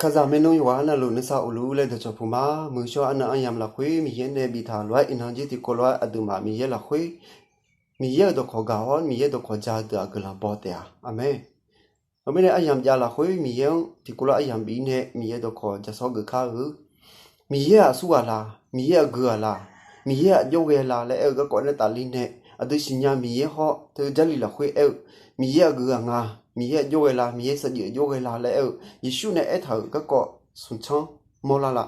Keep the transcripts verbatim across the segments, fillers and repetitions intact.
Taqzaq maernmr yawqghaq arnavluf nuisar uqlur laer dawqcawq puq ma. Muiqshawr arnan aryamq lafkhoer Miqyaer nae biftaq lof-aer iqnan jir tiqkawv lof-aer aqduimaf Miqyaer lafkhoer Miqyaer-euq dawqkawq gaq-awr Miqyaer dawqkawq ja-eu deuq aqgeu laf baw taef-a. Aqmeq. Heumirnae aryamq jav lafkhoer Miqyaer-anr tiqkawv lof-aer aryamq bif-ir nae Miqyaer dawqkawq ja sawr geuf kar-eu. Miqyaer aqsur ghaq la? Miqyaer aqgeu ghaq la? Miqyaer aqjox ghae la laer aer-eu garkawv nae tafler nae aqdui siqnya Miqyaer hawr teu Jarlif lafkhoer aer-eu Miqyaer aqgeu ghaq nga? Miqyaer aqjox ghae la? Miqyaer saqjeuf aqjox ghae la laer aer-eu Yeqsur nae aertaq-euq garkawv smq tsanr mawrlar la?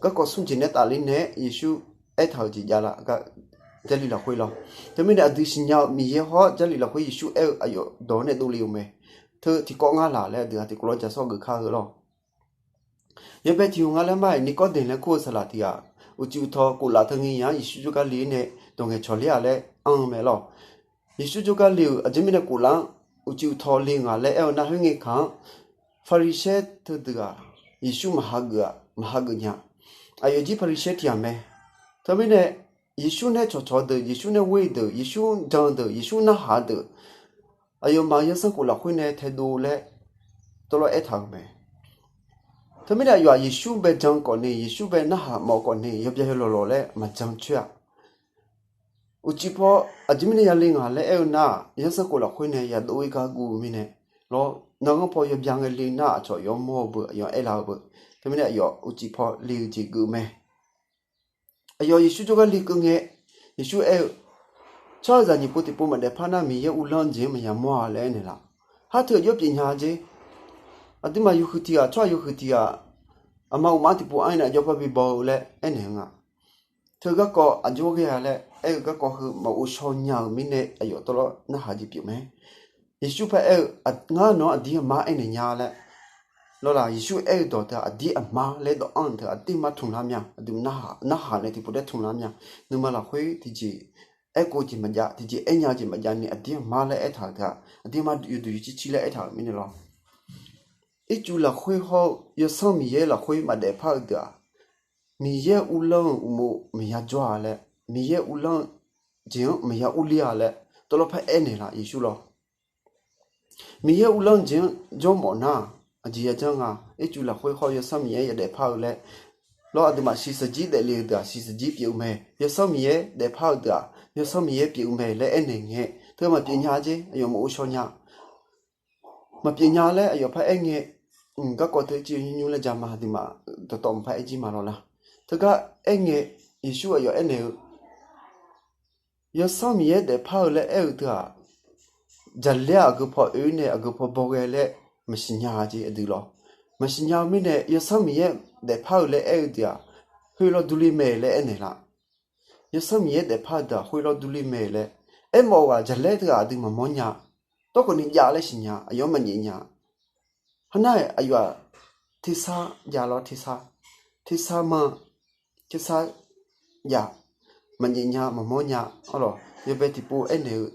Garkawv smr jeq nae tafler nae-aer Yeqsur aertaq-euq jeq javlar Jarlif lafkhoer lawr. Teumirnae aqdui siqnya-eu Miqyaer hawr Jarlif lafkhoer Yeqsur aer-eu aqyawf dawq-anr nae dovle-eu mae. Teu tiqkawv ngar laq laer aqdui-aq tiqkawv lof-aer ja sawr geuf kar-eu lawr. Yawbae tiq hmq nga laer mar-aer Niqkawrdeq laer kur-eu saqlaq tiq ghaq uqcif uqtaw koflaf teu ngir nya-anr Yeqsur jawrgar le-ir nae dawq ngaeqcawq ler-a laer anr-eu mae lawr. Yeqsur jawrgar le-euq aqjeq mirnae koflaf-anr uqcif uqtaw le ngaq laer aer-eu nar khoerngae kaq-anr, Paqliqsaer teudeuq-aq, Yeqsur maqhageuf-a, maqhageuf nya. Aqyawf jir Paqliqsaer tiq ghaq mae. Teumirnae Yeqsur nae cawqcawq deuq, Yeqsur nae ghoe deuq, Yeqsur jan deuq, Yeqsur narhaq deuq, aqyawfmaf yawsanr khof lafkhoer nae taedov laer tawvlawr aertaq-euq mae. Teumirnae aqyawf-aq Yeqsur bae jan khawfni, Yeqsur bae narhaq mawf khawfni yawbya yawlawq lawq laer maqjan coer-a. Uqcif paw aqjeq mirnae ya le ngaq laer aer-eu nar-aq, yawsanr khof lafkhoer nae yadov-ir gar guv-eu mirnae lawr, nanghanr paw yawbya ngae le nar aqcawq yawmawr-eu beu, aqyawf aerlar-eu beu. Teumirnae aqyawf uqcif paw le-eu jeq geuf mae. Aqyawf Yeqsur jawrgar lekeuv ngae, Yeqsur aer-eu, tsawrhaqzaq nyiq pov tiqpov maqdaef par nar Miqyaer uvlanr-eu jeq-anr maqya mawr-a laer aernaeq laf. Har teu aqjox pyeufnya jer. Aqduimaf yawhuiq tiq ghaq, tsawrhaq yawhuiq tiq ghaq, aqma uqmaf tiqpov anr-ir nae aqjox parbi baw-eu laer aernaeq-eu nga. Teu garkawv aqjox ghae-a laer aer-eu garkawv heu maqghov shaw nya-euq mirnae aqyawf tawvlawr narhaq jeq pyeuf mae. Yeqsur paraer-eu, ngar nawq-anr aqdir aqmar aernaeq nya laer. Lawrlaq Yeqsur aer-eu dawq teu-aq aqdir aqmar laer dawq anr-eu teu aqdir aqmar tmqlar mya, aqdui narhaq nae tiqpov daer tmqlar mya. Nuima lafkhoer tiqjeq aerkhof jeq maqjav, tiqjeq aernya-eu jeq maqjavni aqdir aqmar laer aertaq-euq teu-aq aqdir aqmar yawduq yawcir cir laer aertaq-euq mirnae lawr. Ircuf lafkhoer hawr-eu yawsanr Miqyaer lafkhoer maqdaef par-eu deuq-aq, Miqyaer uvlanr-euq uqmov maqya jawr-a laer, Miqyaer uvlanr-eu jeq-anr maqya urler-a laer tawvlawr paraer naeqlaf Yeqsur lawr. Miqyaer uvlanr-eu jeq-anr jawrmawf nar-aq, aqjeq yajanr nga. Ircuf lafkhoer hawr-eu yawsanr Miqyaer yadaef par-eu laer lawr, aqduimaf shiqshaq jir daefle-eu deuq-aq shiqshaq jir pyeuf-eu mae. Yawsanr Miqyaer daef par-eu deuq-aq yawsanr Miqyaer pyeuf-eu mae laer aernaeq ngae, teu maqpyeuf nya jer, aqyawf maqghov shaw nya. Maqpyeuf nya laer aqyawf paraer ngae, mq garkawv teu ircuf nymr nymr laer jama aqduimaf dawqtawv maqpar aer jir ma lawrlaq. Teugar aer ngae, Yeqsur aqyawf aernaeq-eu, yawsanr Miqyaer daefpar-eu laer aer-eu teu-aq, jaqlaer-aq aqgeu paw oe-ir nae aqgeu paw bawghae laer maqsiq nya jeq aqdui lawr. Maqsiq nya-eu mirnae yawsanr Miqyaer daefpar-eu laer aer-eu deuq-aq, khoerlof durler mae laer aernaeq laf. Yawsanr Miqyaer daefpar-eu deuq-aq khoerlof durler mae laer aermawf-eu ghaq jaqlaer teu-aq aqdui maqmawr nya. Tawrkhawf ni jav laer siqnya, aqyawf-anr maqnyaef nya. Hawnar-aq aqyawf-aq tersar jav lawr, tersar, tersar ma, tersar jav, maqnyaef nya maqmawr nya. Arlawq yawbae tiqpov aernaeq-eu,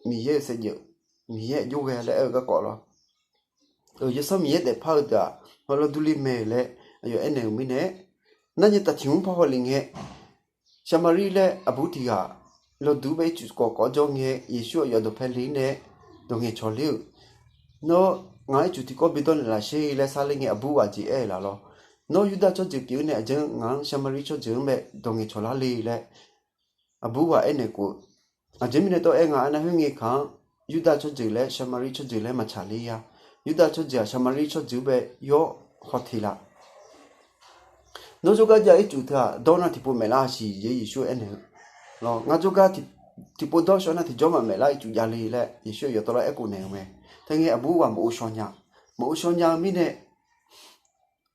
Miqyaer-euq saevdzeuf, Miqyaer aqjox ghae laer aer-eu garkawv lawr. Yawsanr Miqyaer daefpar-eu deuq-aq khoerlof durler mae laer aqyawf aernaeq-euq mirnae, narnya taf tiq mr par haw lef ngae, Saqmaqri laer aqbur tiq ghaq lawduq bae ircuf kawv kawv jawr ngae, Yeqsur aqyawf dawqpae le-ir nae dawq ngaeqcawq ler-euq, nawr ngaq-anr ircuf tiqkawv bidawr naeqlaf sher laer sarler ngae, aqbur ghaq jeq aer-eu laf lawr. Nawr Yurdav tsawrjeuq pyeuf-ir nae aqjeq-anr ngaq-anr Saqmaqri tsawrjeuq-anr bae dawq ngaeqcawq lar le laer aqbur ghaq aernaeq khof, aqjeq mirnae tawv aer nga aernar, khoerngae kaq-anr Yurdav tsawrjeuq laer Saqmaqri tsawrjeuq laer maqtsaq ler-a. Yurdav tsawrjeuq-aq Saqmaqri tsawrjeuq bae yawr hawteq laf. Nawr jawrgar jav ircuf teu-aq dawr nar tiqpov maeqlar siq jer Yeqsur aernaeq-eu lawr. Ngar jawrgar tiqpov dawr shawr nar tiqjawr maqmaeq lar ircuf javle laer Yeqsur aqyawf tawvlawr aerkhof naeq-eu mae. Teu ngae aqbur ghaq maqghov shaw nya. Maqghov shaw nya-eu mirnae,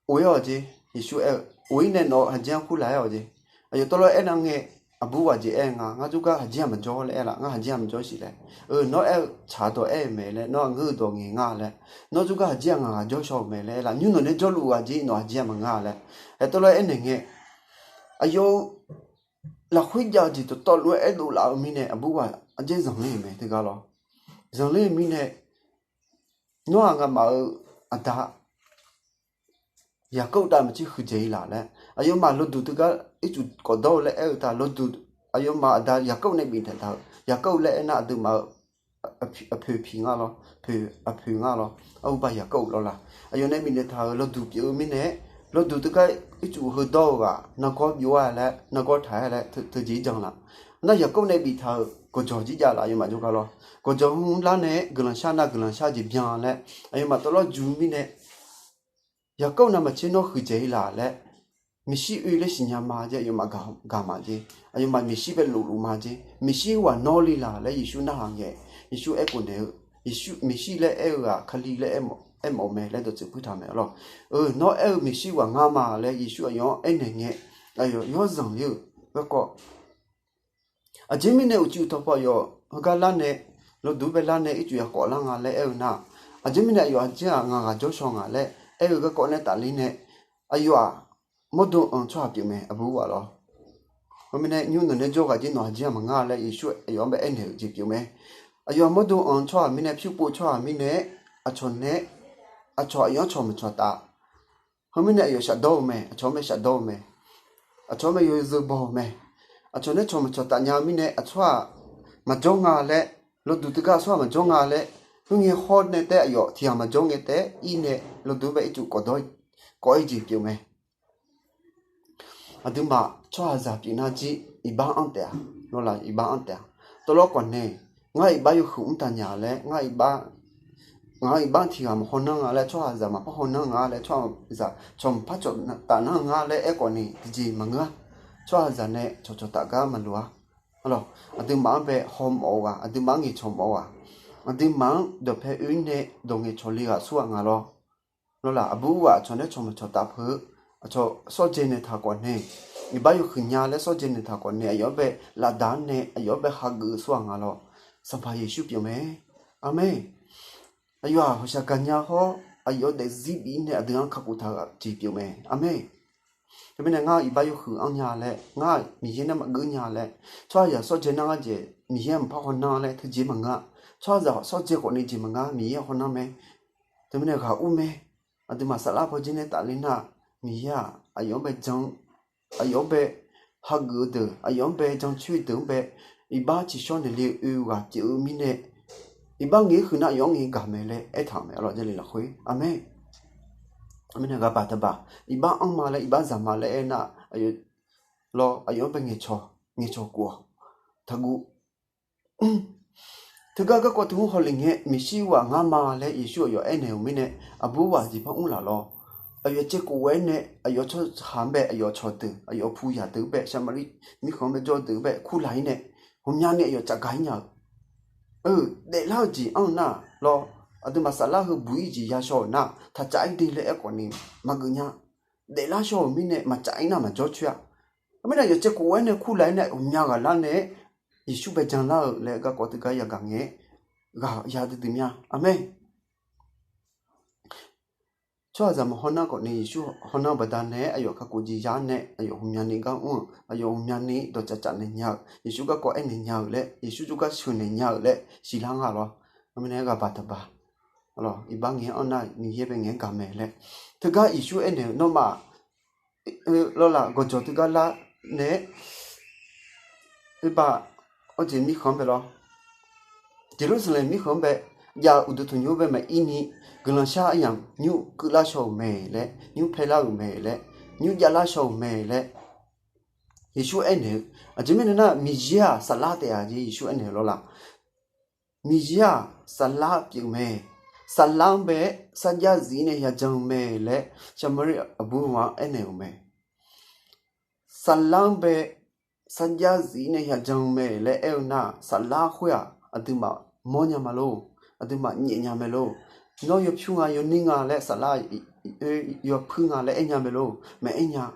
of-ir-awq jeq, Yeqsur aer-eu, of-ir nae nawq-eu haqjir-anr kurlaq-aer-awq jeq. Aqyawf tawvlawr aernar ngae, aqbur ghaq jeq aer nga, ngar jawrgar haqjir-aq maqjawr laer aer laf, ngar haqjir-aq maqjawr siq laer. Nawr aer-eu tsaq-eu dawq aer-eu mae laer, nawr aqngeur-eu dawq ngaeq nga laer, nawr jawrgar haqjir-aq ngaq ghaq jawr shaw-euq mae laer aer laf, nymr nawq nae jawrluf-eu ghaq jeq nawq haqjir-aq maqnga laer, aer tawvlawr aernaeq ngae, aqyawf-eu lafkhoer jav-eu jeq dawqtawvluf-aer aerdov laf-eu mirnae aqbur ghaq aqjaer zanqler-euq mae teugar lawr. Zanqler-euq mirnae, nawr-aq ngamaf-eu aqda Yaqkov tav maqtser huiqdzaeq-ir laf laer, aqyawfmaf lawduq teugar ircuf kawf dawr-eu laer aer-eu ta lawduq, aqyawfmaf aqda Yaqkov nae bif taeq taq-euq, Yaqkov laer aernar aqduimaf-eu aqpoeq piq nga lawr, poeq aqpoeq nga lawr, arhuba yaqkawv-euq lawrlaq. Aqyawf nae bifnaeq taq-euq lawduq pyeuf-eu mirnae, lawduq teugar ircuf heudawr-eu ghaq nargawr byov-a laer, nargawr taq-aer laer teujeq-ir jan laf. Nar yaqkawv nae biftaq-euq gawqjawq jirjav laf aqyawfmaf jawrgar lawr. Gawqjawq hmr lar nae-aer guiqlanq shar nav guiqlanq shar jeq byan laer aqyawfmaf tawvlawr jur mirnae, yaqkawv navmaqtser nawr huiqdzaeq-ir laf laer, maeqshir oe laer siqnya ma jeq aqyawfmaf gaq ma jeq, aqyawfmaf maeqshir bae lofluf ma jeq, maeqshir ghaq nawr le laq laer Yeqsur narhaq ngae, Yeqsur aerkhof naeq-eu, maeqshir laer aer-eu ghaq Kali laer aermawf-eu mae laer dawqtsuif puirtaq mae lawr. Nawr aer-eu maeqshir ghaq ngar ma laer Yeqsur aqyawf-anr aernaeq ngae, aqyawf yawr zanqler-euq garkawv Aqjeq mirnae uqcif uqtawq paw aqyawf heugar lar nae, lawduq bae lar nae ircuf yaqkawv lar nga laer aer-eu nar, aqjeq mirnae aqyawf aqjeq-aq ngaq ghaq jawrshaw nga laer aer-eu garkawv nae tafler nae, aqyawf-aq mawrdo anq tsawrhaq pyeuf mae, aqbur ghaq lawr. Khoermirnae nymr nawq nae jawr ghaq jir nawq aqjeq-aq maqngar laer Yeqsur aqyawf-anr bae aernaeq-euq jeq pyeuf mae. Aqyawf mawrdo anq tsawrhaq mirnae, pyurpov tsawrhaq mirnae, aqcawq nae, aqcawq aqyawf-anr cawq maqcawq taf. Khoermirnae aqyawf shafdawr-eu mae, aqcawq-anr bae shafdawr-eu mae, aqcawq-anr bae yawzeu baw-eu mae. Aqcawq nae cawq maqcawq taf nya-eu mirnae aqtsawrhaq maqjawr nga laer, lawduq teugar aqtsawrhaq maqjawr nga laer, khoerngae hawr nae taef-aer aqyawf tiq ghaq maqjawr ngae taef-aer ir nae, lawduq bae ircuf kawf dawr kawf-ir jeq pyeuf mae. Aqduimaf tsawrhaqzaq pyeuf nar jir iqbax anr taef-a, lawrlaf iqbax anr taef-a. Tawvlawr khawf nae, ngar iqbax yawhuiq mr taq nya laer, ngaq-anr iqbax tiq ghaq maqhaw nanr nga laer, tsawrhaqzaq maqpar haw nanr nga laer, tsawrhaqzaq cawq maqpar cawq taf nanr nga laer aerkhawf ni tiqjeq maqngeur-a. Tsawrhaqzaq nae cawqcawq taf gar maqloq-a. Aqduimaf-anr bae hawmawf-eu ghaq, aqduimaf-anr ngaeqcawq mawf-eu ghaq, aqduimaf-anr dawqpae oe-ir nae dawq ngaeqcawq le ghaq aqsurghaq nga lawr. Lawrlaf aqbur ghaq aqcawq nae cawq maqcawq taf peuq-eu, aqcawq sawrdzae naeqtaq khawf nae, iqbax yawhuiq nya laer sawrdzae naeqtaq khawf nae, aqyawf-anr bae lafdaq-anr nae aqyawf-anr bae hageuf-eu aqsurghaq nga lawr. Sanqpaq Yeqsur pyeuf mae. Aqmeq. Aqyawf-aq hawqshaq gaqnya hawr aqyawf daefzir bif-ir nae aqdui-anr kakhof taq-eu jeq pyeuf mae. Aqmeq. Teumirnae ngar iqbax yawhuiq anr nya laer, ngar Miqyaer nae maqgeur nya laer, tsawrhaqzaq sawrdzae nar ngar jeq Miqyaer maqpar haw nanr laer teujeq maqngeur-a. Tsawrhaqzaq sawrdzae khawf ni jeq maqngar, Miqyaer haw nanr mae. Teumirnae ghaq ur mae. Aqduimaf saflar pawjir nae tafler nar, Miqyaer-aq aqyawf-anr bae jan, aqyawf-anr bae hageuf-eu deuq, aqyawf-anr bae jancoer-eu deuq-anr bae iqbax tsiqshawr naeqle-eu oe ghaq pyeuf-eu mirnae, iqbax ngaeq-aer huiq nar aqyawf-anr ngaeq gaq mae laer aertaq-euq mae, arlawq Jarlif lafkhoer. Aqmeq. Aqmeq nae ghaq baq taqbaq, iqbax anr ma laer, iqbax zaq ma laer aernar, lawr aqyawf-anr bae ngaeqcawq, ngaeqcawq khof-awq. Taqguv. Teugar garkawv teu mr hawlef ngae, Meqshir ghaq ngar ma laer Yeqsur aqyawf aernaeq-euq mirnae, aqbur ghaq jeq par mr laf lawr. Aqyawf caevkhof ghae-aer nae, aqyawf tsawrhaq-anr bae, aqyawf cawqdeuq, aqyawf puyaq deuq-anr bae, Saqmaqri mirkhanq-anr bae jawr deuq-anr bae kurlaq-ir nae, ghawqmyani aqyawf cafgaq-ir nya-euq. Daeflar-eu jeq anr-eu nar lawr, aqduimaf saflar heu buq-ir jeq yashaw-euq nar, taqcaf-ir de laer aerkhawf ni maqgeuf nya. Daeflar shaw-euq mirnae maqcaf-ir nar maqjawr coer-a. Khoermirnae aqyawf caevkhof ghae-aer nae kurlaf-ir nae ghawqmya ghaq lar nae-aer Yeqsur bae janlar-eu laer garkawv teugar yagaq ngae-aer ghaq ya duidui mya. Aqmeq. Tsawrhaqzaq maqhaw nar khawf ni Yeqsur haw nar-eu baqdanae-aer aqyawf kakhof jeq ya nae aqyawf ghawqmyani gar mr-eu, aqyawf ghawqmyani dawqcaf caf naeq nya-euq, Yeqsur garkawv aernaeq nya-euq laer, Yeqsur jawrgar sheuqnaeq nya-euq laer siqlar nga lawr. Khoermirnae ghaq baq taqbaq. Iqbax ngaeq-aer anr nar Miqyaer bae ngaeq-aer gaq mae laer. Teugar Yeqsur aernaeq-eu nawmaf lawrlaf gawqjawq teugar lar nae-aer, oe baq, awqjeq mirkhanq-anr bae lawr, Yeqlursaqlaeq mirkhanq-anr bae jav-eu uqduq tanqnymr bae maqir ni, guiqlanq shar aryamq nymr keuvlar shaw-euq mae laer, nymr paelar-euq mae laer, nymr javlar shaw-euq mae laer Yeqsur aernaeq-eu. Aqjeq mirnae nar Miqyaer-aq saflar taef-a jeq Yeqsur aernaeq-eu lawrlaf. Miqyaer-aq saflar pyeuf mae. Saflar-anr bae sarjax zif-ir nae yajan-eu mae laer Saqmaqri aqbur ghaq-anr aernaeq-euq mae. Saflar-anr bae sarjax zif-ir nae yajan-eu mae laer aer-eu nar, saflar khoer-aq aqduimaf mawrnya ma lor, aqduimaf nyaef nya mae lor. Nawr yawpyur nga yawner nga laer saflar yawpuir nga laer aer nya mae lor, maqaer nya.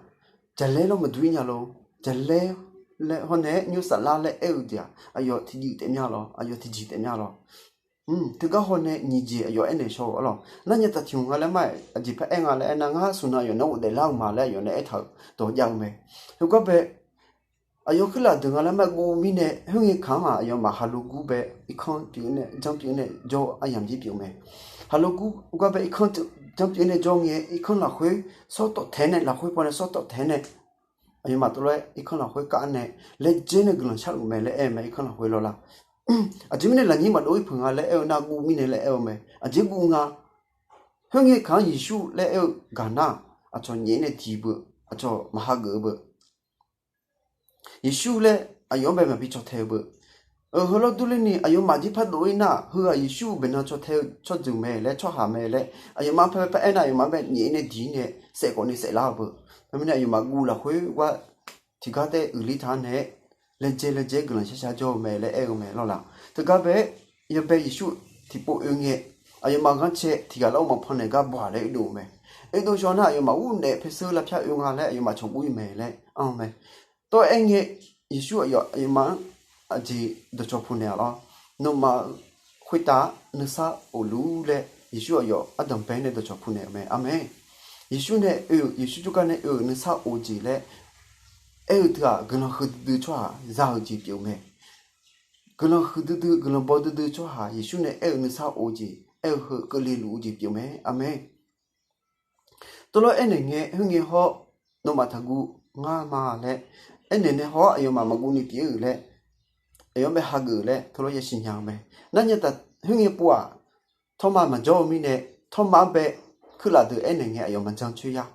Jaqlaer lawr maqdur-ir nya lor. Jaqlaer laer hawr nae-aer nymr saflar laer aer-eu jeq-aq aqyawf tiqjeq taef mya lawr, aqyawf tiqjeq taef mya lawr. Teugar haw nae nyiq jeq aqyawf aernaeq shaw-eu arlawq. Narnya taq tiq hmq nga laer ma-aq, aqjeq par aer nga laer aernar, ngar smq nan aqyawf naeq-aer ghofdaef lar-eu ma laer aqyawf nae aertaq-euq dawq jav-eu mae. Heugar bae aqyawf kuirlaf deuq nga laer ma guv mirnae, khoerngae kaq-anr-aq aqyawfmaf haqloq gur bae irkanr pyeuf nae janr pyeuf nae jawr-eu aryamq jir pyeuf mae. Haqloq gur gar bae irkanr janr pyeuf nae jawr ngae, irkanr lafkhoer sawrtawf taeq nae, lafkhoer pawnae sawrtawf taeq nae, aqyawfmaf tov lof-aer irkanr lafkhoer kar nae laejae nae guiqlanq sharluf mae laer aer-eu mae, irkanr lafkhoer lawrlaf. Aqjeq mirnae lafnyir maqdov-ir peuq nga laer aer-eu nar guv mirnae laer aer-eu mae. Aqjeq guv nga. Khoerngae kaq-anr Yeqsur laer aer-eu gaq nar, aqcawq nyaef nae diq beu, aqcawq maq hageuf-eu beu. Yeqsur laer aqyawf-anr bae maqbi caw tae-eu beu. Heulof durler ni aqyawfmaf jir pardov-ir nar, heughaq Yeqsur baeqnan caw tae-eu tsawrjeuq mae laer, tsawrhaq mae laer, aqyawfmaf par par aer nar, aqyawfmaf bae nyaef nae diq nae saef khawf ni saeflar-eu beu. Teumirnae aqyawfmaf guv lafkhoer gar tiqgar taer uiqler taq nae-aer, laejae laejae guiqlanq shar shar jawr-eu mae laer aer-eu mae lawrlaq. Teugar bae-aer, yabae Yeqsur tiqpov oe ngae, aqyawfmaf ghanrcae tiqghaq lar-eu maqpan naeq gar bawq-aq laer oedov-eu mae. Oedov shaw nar aqyawfmaf ur naef paerseur lavpyar oe nga laer aqyawfmaf cawqbur-ir mae laer anr-eu mae. Tawr aer ngae, Yeqsur aqyawf aqyawfmaf-anr aqjeq dawqcawq puq naeq-a lawr. Nawmaf-euq khoertav nuisar of luf-ur laer Yeqsur aqyawf ardanq bae nae dawqcawq puq naeq-euq mae. Aqmeq. Yeqsur nae oe-euq, Yeqsur jawrgar nae oe-euq nuisar of jeq laer aer-eu teu-aq, guiqlanq huiqdui dui tsawrhaq za-eu jeq pyeuf-eu mae. Guiqlanq huiqdui dui, guiqlanq baw duidui tsawrhaq Yeqsur nae aer-eu nuisar of jeq, aer-eu heu keuvle luf-eu jeq pyeuf mae. Aqmeq. Tawvlawr aernaeq ngae, khoerngae hawr, nawmaf taqguv ngar ma laer aernaeq nae hawr, aqyawfmaf maqguv ni pyeuf-eu laer, aqyawf-anr bae hageuf laer tawvlawr yasiq nya-eu mae. Nar nya taq, khoerngae pov-aq, Tawrma maqjawr-eu mirnae, Tawrma-anr bae kuirlaf deuq aernaeq ngae aqyawf maqjan coer ya.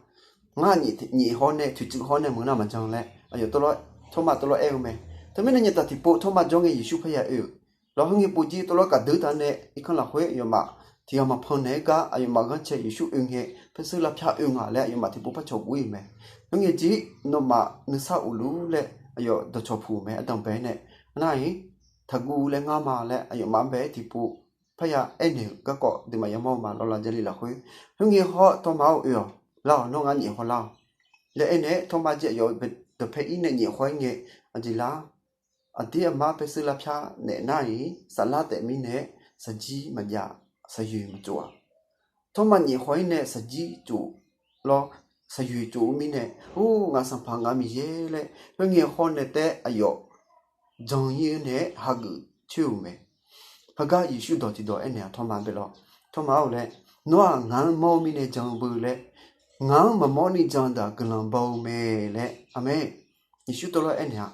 Ngar nyaef hawr nae toeqciv hawr nae meuq nar maqjan laer aqyawf, Tawrma tawvlawr aer-eu mae. Teumirnae nya taq tiqpov Tawrma jawr ngae Yeqsur parya oe-euq lawr, khoerngae pov jir tawvlawr kaqdui taq nae irkanr lafkhoer aqyawfmaf tiqghaq maqpan naeq-aer gar aqyawfmaf ghanrcae Yeqsur oe ngae paerseur lavpyar oe nga laer aqyawfmaf tiqpov par cawqbur-ir mae. Khoerngae jir nawmaf nuisar of luf-ur laer aqyawf dawqcawq puq mae, ardanq bae nae. Nar-iq taqguv laer ngar ma laer aqyawfmaf-anr bae-aer tiqpov parya aernaeq-euq garkawv aqduimaf yamawr-eu ma lawrlaq. Jarlif lafkhoer, Khoerngae hawr Tawrma-awr oe-awq, lar-awq, nawr ngar nyaef hawlar-awq laer aernaeq-aer, Tawrma jir aqyawf dawqpae ir nae nyaef haw-aer ngae, aqjeq lar, aqdir aqmar paerseur lavpyar naeq nar-iq, saflar taef mirnae-aer shaqjir maqjav, shaqyoeq maqtsov-aq. Tawrma nyaef haw-ir nae shaqjir tsof lawr, shaqyoeq tsof-eu mirnae, Or, ngaq Sanqpaq, ngaq Miqyaer laer khoerngae hawr nae taef-aer aqyawf jan-ir nae-aer hageuf coer-euq mae. Heugar Yeqsur dawq tiqdawq aernaeq-a Tawrma bae lawr. Tawrma-or laer, Nawr-aq ngaq-anr mawr-eu mirnae jan-eu beu laer, ngaq-anr maqmawr ni jan deuq-aq guiqlanq baw-eu mae laer. Aqmeq. Yeqsur tawvlawr aernaeq-a,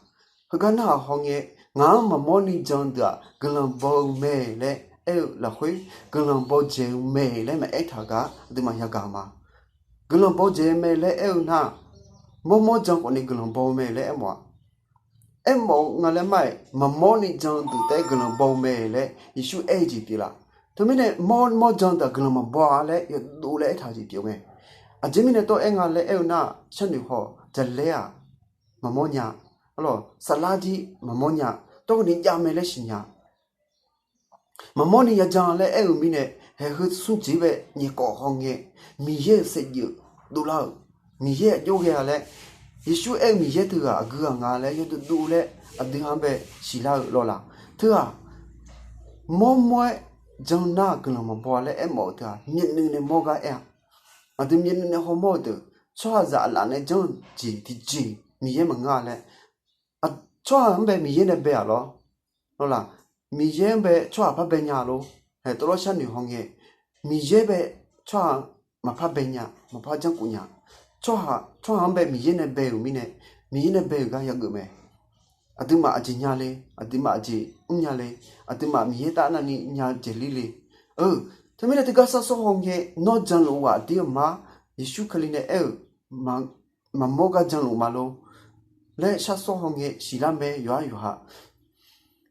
Heugar narhaq hawngae, ngaq-anr maqmawr ni jan deuq-aq guiqlanq baw-eu mae laer aer-eu lafkhoer, guiqlanq baw dzaeq-eu mae laer maqaer taq gar aqduimaf yagaq-eu ma. Guiqlanq baw dzaeq-eu mae laer aer-eu nar, mawrmawr jan khawf ni guiqlanq baw-eu mae laer aermawf-a. Aermawf-eu nga laer mar-aer, maqmawr ni jan deuq taef-aer guiqlanq baw-eu mae laer Yeqsur aer-eu jeq pyeuflar. Teumirnae mawrmawr jan deuq-aq guiqlanq maqbaw-a laer yawdov laer aertaq-eu jeq pyeuf mae. Aqjeq mirnae tawv aer nga laer aer-eu nar, sharnoeq haw jaqlaer-aq maqmawr nya, saflar jir maqmawr nya, tawrkhawf ni jav mae laer siqnya. Maqmawr ni yajan laer aer-eu mirnae, haeq heu smr jeq bae nyaef kawv hawngae, Miqyaer-euq saevdzeuf dovlar-euq, Miqyaer aqjox ghae-a laer, Yeqsur aer-eu Miqyaer teughaq aqgeu ghaq nga laer yawdov dov laer aqdui-anr bae siqlar-eu lawrlaq. Teughaq mawrmawr-aer jan nar guiqlanq maqbaw-a laer aermawf-eu teughaq myavnuiv nae mawr gar aer-a. Aqdui myavnuiv nae hawmawr-eu deuq, tsawrhaqzaq aqlaf nae janr-eu jeq tiqjeq Miqyaer maqngeur-a laer, tsawrhaq-anr bae Miqyaer nae bae-aq lawr. Lawrlaq, Miqyaer-anr bae tsawrhaq par bae nya lor. Haeq tawvlawr sharnoeq hawngae, Miqyaer bae tsawrhaq maqpar bae nya, maqpar janrkhof nya. Tsawrhaq, tsawrhaq-anr bae Miqyaer nae bae-euq mirnae, Miqyaer nae bae-euq gar yageuf mae. Aqduimaf aqjeq nya le, aqduimaf aqjeq mrnya le, aqduimaf Miqyaer taf navni nya dzaeqler le. Eu, teumirnae teugar sharsawr hawngae nawr janluf-eu aqdir aqmar, Yeqsur Kali nae aer-euq maqmawr gar janluf ma lor laer sharsawr hawngae siqlar mae. Yawqha yawqha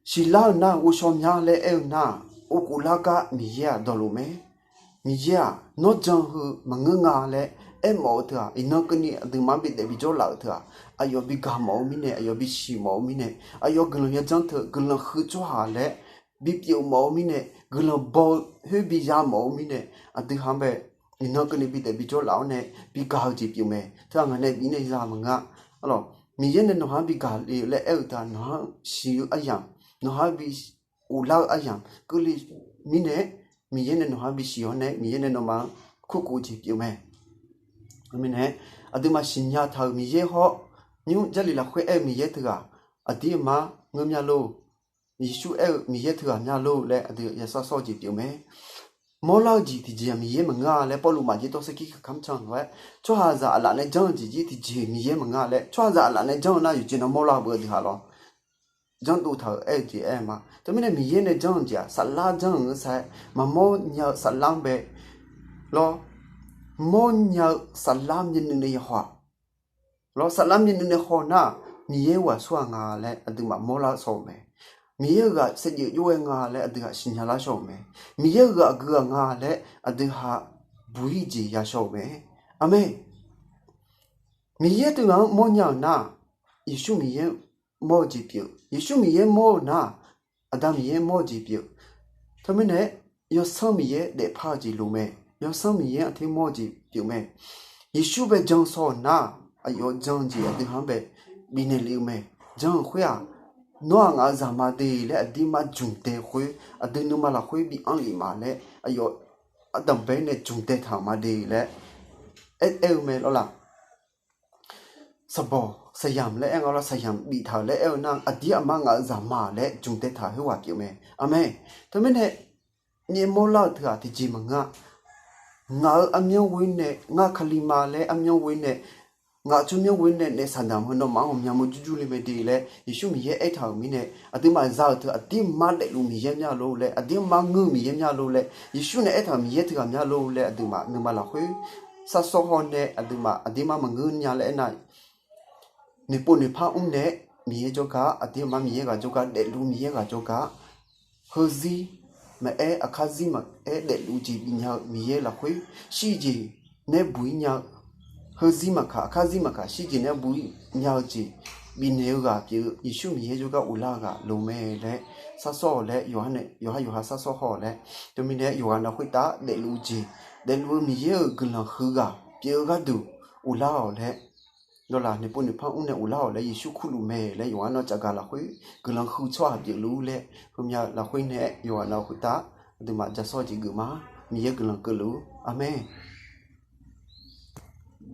siqlar-eu nar ghovshaw mya laer aer-eu nar-aq, uvkhof lar gar Miqyaer-aq dawqluf mae. Miqyaer-aq nawr jan heu maqngeur nga laer aermawf-eu teu-aq, iqnan keuvni aqduimaf-anr bidaef bijawr laf-euq teu-aq, aqyawf bigaq mawf-eu mirnae, aqyawf bisiq mawf-eu mirnae, aqyawf guiqlanq yajanr teu guiqlanq huiq tsawrhaq laer bipyeuf mawf-eu mirnae, guiqlanq baw-eu khoer biya mawf-eu mirnae, aqdui-anr bae iqnan keuvni bidaef bijawr laf-awr nae bigaq-eu jeq pyeuf mae. Teu-aq ngaq nae bifnaeq za maqngeur-a. Arlawq, Miqyaer nae nawq-anr bigaq le laer aer-eu teu-aq, nawq-anr siq-eu aryamq, nawq-anr bi ghoflar-eu aryamq keuvle mirnae, Miqyaer nae nawq-anr bisiq-awr nae Miqyaer nae nawmaf-anr kurkhof-eu jeq pyeuf mae. Mirnae aqduimaf siqnya taq-euq Miqyaer hawr, nymr Jarlif lafkhoer aer-eu Miqyaer teughaq, aqdir aqmar ngeur mya lor. Yeqsur aer-eu Miqyaer teughaq mya lor laer aqdui yashar sawr-eu jeq pyeuf mae. Mawrlar-eu jeq tiqjeq-aq Miqyaer maqngeur-a laer Pawrluv maqjir tawr sarkir kakar mrcan lof-aer, tsawrhaqzaq aqlaf nae janr-eu jeq jir tiqjeq Miqyaer maqngeur-a laer, tsawrhaqzaq aqlaf nae janr-eu nar yawqjeq nan mawrlar-eu beu deuq-aq lawr. janrdov taq-euq aer-eu jeq aer ma. Teumirnae Miqyaer nae janr-eu jeq-aq, saflar janr-euq ngeur saer, maqmawr nya-eu saflar-anr bae lawr, mawrnya-eu saflar myavnuiv nae yahaw-aq, lawr, saflar myavnuiv nae haw nar-aq, Miqyaer ghaq sur-aq nga laer aqduimaf mawrlar shaw-euq mae. Miqyaer-euq ghaq saevdzeuf jov-aer nga laer aqdui-aq siqnya lar shaw-euq mae. Miqyaer-euq ghaq gui-aq nga laer aqdui-aq buq-ir jeq yashaw-euq mae. Aqmeq. Miqyaer teughaq-anr mawrnya-euq nar-aq, Yeqsur Miqyaer mawr-eu jeq pyeuf-eu. Yeqsur Miqyaer mawr-eu nar-aq, Aqda Miqyaer mawr-eu jeq pyeuf-eu. Teumirnae-a, Yawsanr Miqyaer daefpar-eu jeq loq mae. Yawsanr Miqyaer aqter mawr-eu jeq pyeuf mae. Yeqsur bae jan shaw-euq nar-aq, aqyawf jan-eu jeq aqdui-anr bae bifnaeq lef-eu mae. Jan-eu khoer-aq, nawr-aq ngaq-euq zaqma de laer aqdirmar jmq dae khoer, aqdui nuima lafkhoer bi anr lef ma laer aqyawf ardanqbae nae jmq dae taq-euq ma de laer aer-eu mae lawr laq. Saqbawq saqyamq laer aer nga lawr, saqyamq biftaq-euq laer aer-eu nar, aqdir aqmar ngaq-euq zaqma laer jmq dae taq-euq khoerghaq pyeuf mae. Aqmeq. Teumirnae, nyaef mawrlar-euq teughaq tiqjeq maqngeur-a. Ngaq-euq armyanr ghoe nae, ngar Kali ma laer armyanr ghoe nae, ngaq tsawrmyanr ghoe nae naef saqdamq heu nawmaf-anr ghawqmya mawr jurjur le mae de laer Yeqsur Miqyaer aertaq-euq mirnae, aqduimaf za-euq teu aqdirmar daefluf Miqyaer mya lor laer, aqdirmar ngeur-eu Miqyaer mya lor laer, Yeqsur nae aertaq-euq Miqyaer teughaq mya lor laer aqduimaf nuima lafkhoer sarsawr haw nae aqduimaf aqdirmar maqngeur nya laer aernar, noeqpov noeqpar mr nae-a Miqyaer jawrgar, aqdirmar Miqyaer ghaq jawrgar, daefluf Miqyaer ghaq jawrgar, heuzir maqaer, aqkar zir maqaer, daefluf jeq bifnya-eu Miqyaer lafkhoer shirjeq nae buq-ir nya-eu, heuzir maqkaq, aqkar zir maqkaq, shirjeq nae buq-ir nya-eu jeq bifnaeq-eu ghaq pyeuf-eu Yeqsur Miqyaer jawrgar uvlar-eu ghaq loq mae laer sarsawr-awq laer, yawqha yawqha sarsawr haw-awq laer, teumirnae yawqghaq nav khoertav daefluf-eu jeq, daefluf-eu Miqyaer-euq guiqlanq huiq ghaq pyeuf-eu gharduq uvlar-awq laer, nawqlaf noeqpov noeqpar mr nae uvlar-awq laer, Yeqsur kurluf mae laer yawqha nav cavgaq lafkhoer guiqlanq huiq tsawrhaq pyeufluf laer, heumya lafkhoer nae yawqghaq nav khoertav aqduimaf jasawr jeq geuf ma. Miqyaer guiqlanq keuvluf-ur. Aqmeq.